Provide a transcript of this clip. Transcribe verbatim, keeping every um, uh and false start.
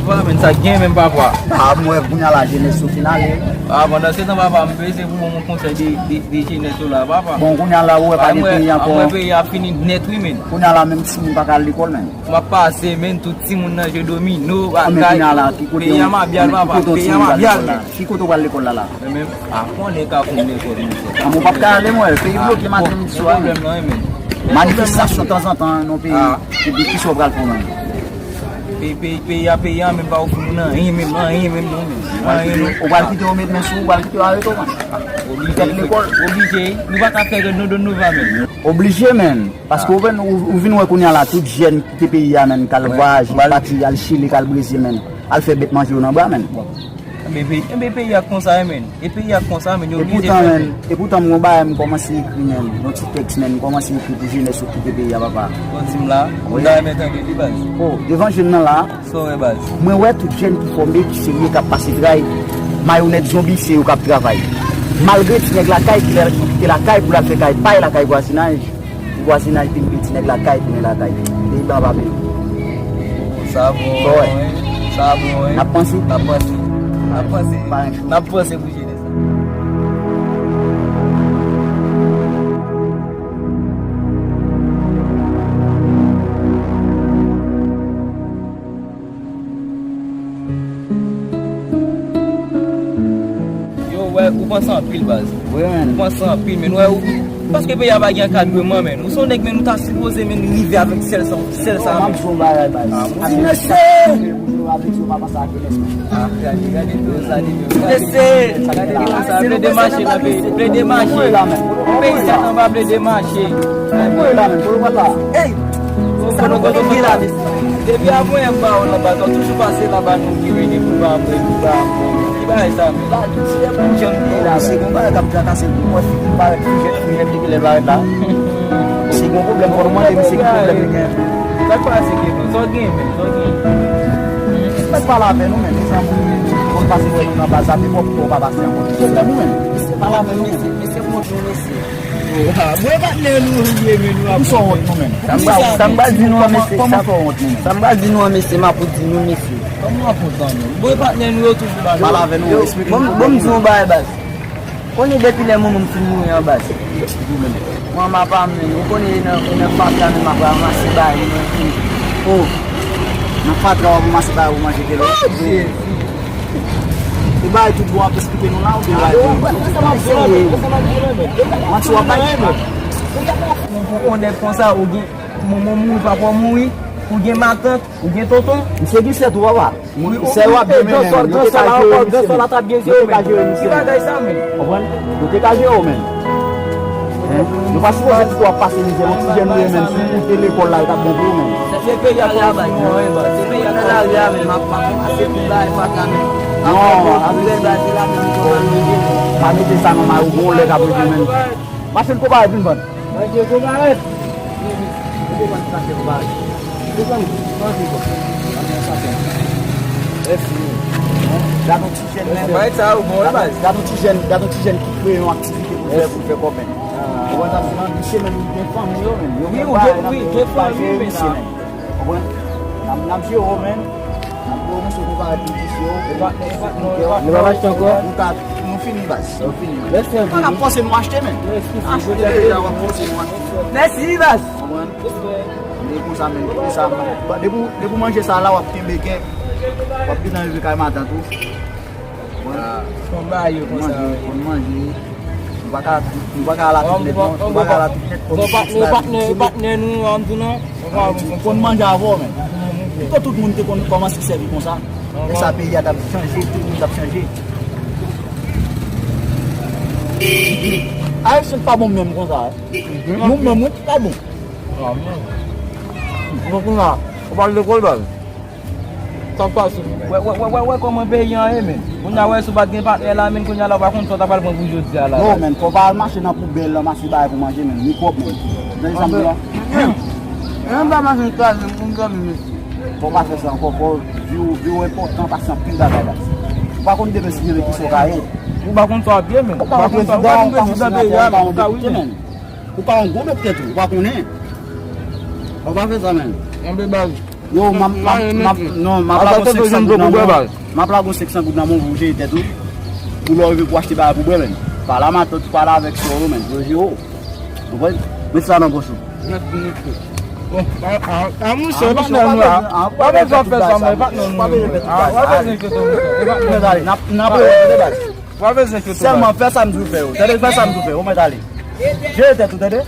Papa, men sa k gen menm, papa? A, m wè kounye a la, jenès yo fin ale. A, pandan se tan, papa, m bezwen pou ban mwen konsèy de, de, de jenès yo la, papa. Bon, kounye a la, ou wè pa gen peyi ankò. Mwen, peyi a fini nèt, wi, men. Kounye a la, menm timoun pa ka al lekòl, men. M ap pase, men, tout timoun nan jwe domino, bagay. Peyi a mabyal, papa, peyi a mabyal, men. Ki kote w pral lekòl la, la? Mwen menm, a konnen ka konn lekòl, men. A, mwen p ap ka ale, mwen, peyi bloke maten, midi, swa. Pwoblèm nan, men. Manifestasyon tanzantan nan peyi, epi kisa w pral fè, menm? Peyi, peyi, peyi a, peyi a, men pa ofri moun anyen, men anyen, men non, men. Anyen, non. Ou pral kite yo met men sou ou, ou pral kite yo arete w, man. Oblije, oblije. Nou pa ka fè rèd nou de nou va, men. Oblije, men. Paske ou vin, ou, ou vin wè kounye a la, tout jèn kite peyi a, men, k al vwayaje, pati, al Chili, k al Brezil, men. Al fè bèt manje yo nan bra, men. Enben, peyi, enben, peyi a konsa, men. E peyi a konsa, men, yo oblije fè. E poutan, men, e poutan, m gon bagay m kòmanse ekri, men. Yon ti tèks, men, m kòmanse ekri pou jenès yo kite peyi a, papa. Bon, di m la, m ta renmen tande li, baz. O, devan je m nan la. Sa w wè, baz? Mwen wè tout jèn ki fòme, ki serye, k ap pase tray. Mayonèt zonbi, se yo k ap travay. Malgre ti nèg lakay ki lè, ki kite lakay pou l al fè kay pa y lakay vwazinaj, pou vwazinaj vin peye ti nèg lakay tounen lakay. Peyi blan pa peye. Sa bon, wi. Sa bon, wi. N ap panse. N ap panse. N ap panse. Pa yon chou. N ap panse pou jenès la. Yo, wè, ou panse anpil, baz. Wi, men. Ou panse anpil, men. Wè, ou, paske peyi a pa gen ankadreman, men. Ou se yon nèg, men, ou ta sipoze, men, rive avèk sèl sa, sèl sa, men. M ap di w yon bagay, baz. Ti mesye! Avèk yo pa panse ak jenès, men. A, gade, gade, gade, gade, gade, gade, gade, blende mache nan peyi, blende mache. Peyi sa nan pa blende mache. Ey! Kote w gen la, mesye? Depi a mwen m ba w nan baz, w toujou pase la ba nou ki rele pou ba mwen, pou ba mwen. Ki bagay sa, men? La, si e pou jan m ye la, se gon bagay k ap trakase m, mwen figi m parèt foujèt, foujèt depi lè l parèt la. Si gon pwoblèm, fò nou mande misye ki pwoblèm li gen. Sa k pase, Kevin? Sa w gen, men? Sa w gen? Mèt pale avè nou, men, mezanmi. Konn pase wè nou nan baz la, te pwòp pou w pa pase ankò. Ki pwoblèm ou, men? Pale avè nou, men. Mesye, mesye, mont nou, mesye. Mwen patnè nou, nou ye, men nou ap. Pou sa w wont nou, men? Sa m pral, sa m pral di nou an, mesye. Kòman sa w wont nou, men? Sa m pral di nou an, mesye, m ap di nou, mesye. Kòman w ap wont an, men? Mwen patnè nou yo toujou ba nou. Pale avè nou, eksplike nou. Bon, bon, m di yon bagay, baz. Konnen depi lè manman m fin mouri an, baz. Manman pa m, men, ou konnen e nan, e nan fatra menm ap ranmase bagay, men, o, nan fatra w ap ranmase bagay pou manje, Kevin. O, Jezi! Ou bay tout bon ap eksplike nou la, ou te bay tout. Manti w ap bay. Ou, ou, ou nèg konsa, ou gen manman w mouri, papa w mouri, ou gen matant, ou gen tonton. Misye gen sè tou, papa. Sè w ap gen, men, men, yo te ka jere misye, men. Yo te ka jere misye, men. Konprann? Yo te ka jere w, men. Yo pa sipoze kite w ap pase mizè, yon ti jèn ou ye, men, si w te lekòl la, yo t ap bon pou ou, men. Se peyi a travay, non, e ba, se peyi a travay, men, m ap, m ap pase tout bagay, pa ka, men. Non, pa mete sa nan may ou, gon lè k ap rive, men. Machann konpare vin vann. Manje konpare. Mete vann sa fè konpare. Mezanmi, manje bon. Mèsi. Gad yon ti jèn, men. Bay sa ou bon, baz. Gad yon ti jèn, gad yon ti jèn ki kreye yon aktivite pou fè, pou fè kòb, men. Ou wè sa, se nan misye menm, li gen fanmi yo, men. Yo gen fanmi, men. Konprann? N ap, n ap jere w, men. N ap jere w, men. N ap jere w, men. Nou pa mache ankò? Nou ka, nou fini, baz. Nou fini. Mèsi anpil. Pa ka fòse nou achte, men. Achte deja, w ap fòse nou achte. Mèsi, baz. Konprann? Respè. Men konsa, men, depi sa, depi, depi w manje sa la, w ap kenbe kè. W ap gentan rive kay matant ou. Konprann? Fò m ba yo konsa. Manje, fò n manje. Nou pa ka, nou pa ka al a tout nèt, non. Nou pa ka al a tout nèt. Bon, patnè, patnè, patnè nou, an tou non. Konn manje avè w, men. Pito tout moun te konn kòmanse sèvi konsa. Lè sa peyi a t ap chanje, tout moun t ap chanje. Ayisyen pa bon menm konsa, eh. Nou menm, wi, pa bon. Donk, la, ou pa lekòl, baz. Sa k pase? Wè, wè, wè, wè, wè kòman peyi an ye, men. Kounye a, wè, si w pa t gen patnè la, men, kounye a la, w pa konn sa w ta pral pran pou jodi a la. Non, men, fò w pa al mache nan poubèl, ranmase bagay pou manje, men. Mikwob, men. Tande sa m di la? Menm pa mache kraze m, m dòmi, mesye. Fò w pa fè sa ankò, fò w, vi w, vi w enpòtan pase anpil bagay la. Ou pa konn demen si Dye vle kisa w ka ye. Ou pa konn sa w ap ye, men. Ou pa konn sa, ou pa konn prezidan peyi a, men, ou ka wi, men. Ou ka yon gwo doktè tou, ou pa konnen. Fò w pa fè sa, men. Anbe baz. Yo, m ap, m ap, m ap, non, m ap lage yon senk san goud nan men w. M ap lage yon senk san goud nan men w pou w jere tèt ou. Pou lè w rive pou w achte bagay pou bwè, menn. Pale a matant ou, pale avèk sè w yo, menn. Pou yo jere w. Ou konprann? Met sa nan pòch ou. Mèsi, mèsi. Bon, a, a, a, monchè, e patnè nou la. Pa bezwen fè sa, mwen, e patnè nou. Pa bezwen fè tout bagay sa. Pa bezwen enkyete w, monchè. E patnè nou. N ap, n ap rewè, tande, baz. Pa bezwen enkyete w, baz. Sèlman fè sa m di w fè yo. Tande, fè sa m di w fè yo. Ou mèt ale. Jere tèt ou, tande.